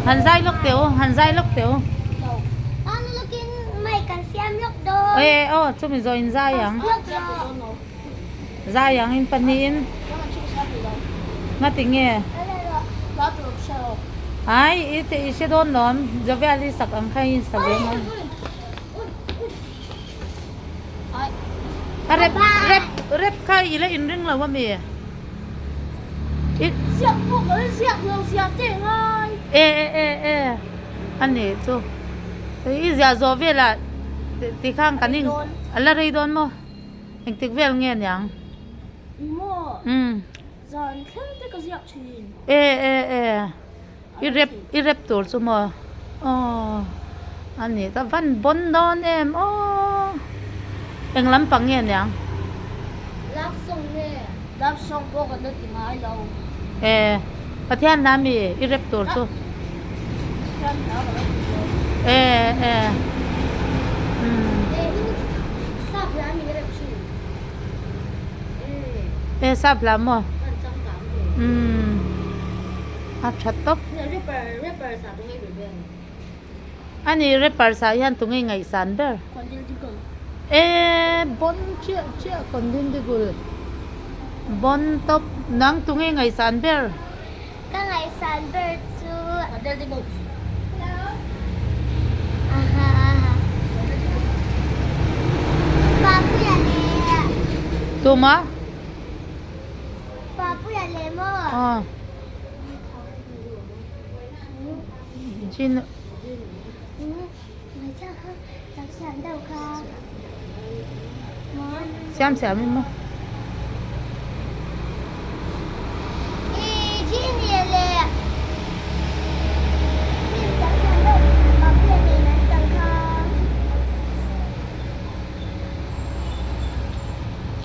Han zai lawk teh u, han zai lawk teh u. E aw chumi zawh in zai ang. Zai ang in pahnihin. Ngati nge? Ai i te i hre dawn lawm Jovial i sak ang kha i insak ve maw? A rep rep rep kha i la inring lo ami? I Ziak pawh ka la ziak lo ziah teh ngai. E e e e a nih chu. I ziah zawh velah tikhan kan in a la rei dawn maw? Engtik vel nge niang? Maw? Umm. Zan thleng te ka ziak thin. E e e. I rep i rep tur chu maw? Aw. A nih ka van bawn dawn em aw. Eng lampang nge niang? Love song nge? Love song pawh kan la ti ngai lo. E. Pathian hla mi i rep tur chu? Pathian hla ka la ti lo. E e. Umm. E hi sap hla mi i rep thin. E sap hla maw? Umm a tha tawp. A ni rapper sa hian tunge ngaihsan ber? E bon chiah chiah Kondindigul bon tawp nang tunge ngaihsan ber? Ka ngaihsan ber chu Papuia leh Tuma? Papuia leh maw? Aw. Jin. Siam siam in maw?